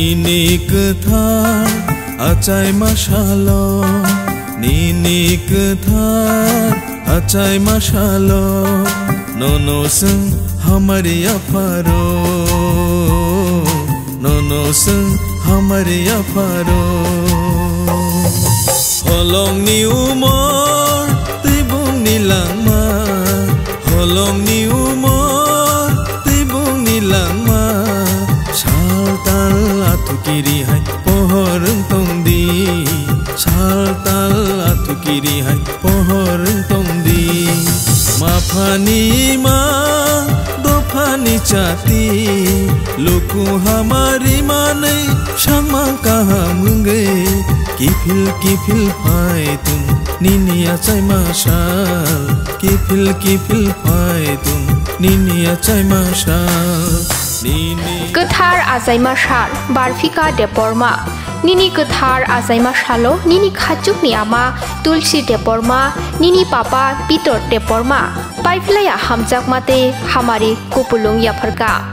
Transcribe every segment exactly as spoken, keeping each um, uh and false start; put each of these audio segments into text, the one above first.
Nini kwthar achaima salo, nini kwthar achaima salo, nono chwng hamari apharo, nono chwng hamari apharo. Holongni umor tei bongni langma, holongni umor tei bongni langma, sal tal athukiri hai pohor wng tong di, sal tal athukiri hai pohor wng tong di. Maphani ma, dophani chati, luku hamari manwi sangma kaham wngwi, kiphil kiphil phai tong nini achaima sal, kiphil kiphil phai tong nini achaima sal. Nini kwthar achaima sal, Barphika Debbarma. Nini kwthar achaima salo nini khachukni ama Tulsi Debbarma, nini papa Pitor Debbarma, paiphlaiya hamjakma tei hamari kupulung yapharkha.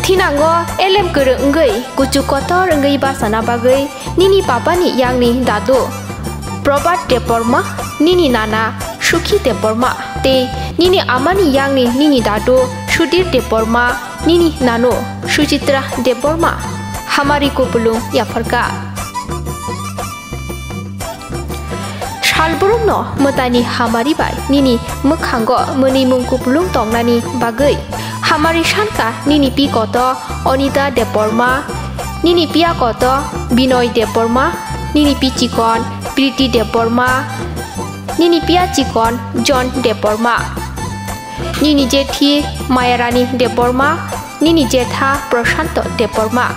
Thinango elem kwrwng wngwi, kuchuk kotor wngwi bachana bagwi nini papani yakni dadu Prabhat Debbarma, nini nana Sukhi Debbarma tei nini amani yakni nini dadu Sudhir Debbarma, nini nano Suchitra Debbarma hamari kupulung yapharkha. Salbrumno mwtaini hamari bai nini mwkhango mwnwimung kupulung tongnani bagwi hamari sankha nini pi koto Onita Debbarma, nini piya koto Binoy Debbarma, nini pi chikon Priti Debbarma, nini piya chikon John Debbarma, nini jethi Mayarani Debbarma, nini jetha Prashanto Debbarma,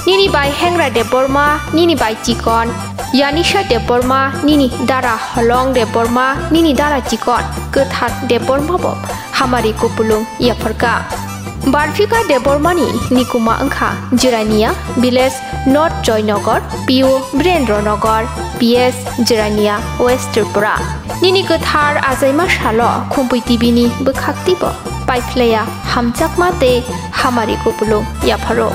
nini bai Hengra Debbarma, nini bai chikon Yanisha Debbarma, nini dara Holong Debbarma, nini dara chikon Kwthar Debbarma bo hamari kupulung yapharkha. Barphika Debbarmani nikuma wngkha Jirania, village North Joynagar, P O Birendra Nagar, P S Jirania, West Tripura. Nini kwthar achaima salo Khumpui T V ni bwkhak twibo paiphlaiya hamjakma tei hamari kupulung yapharo.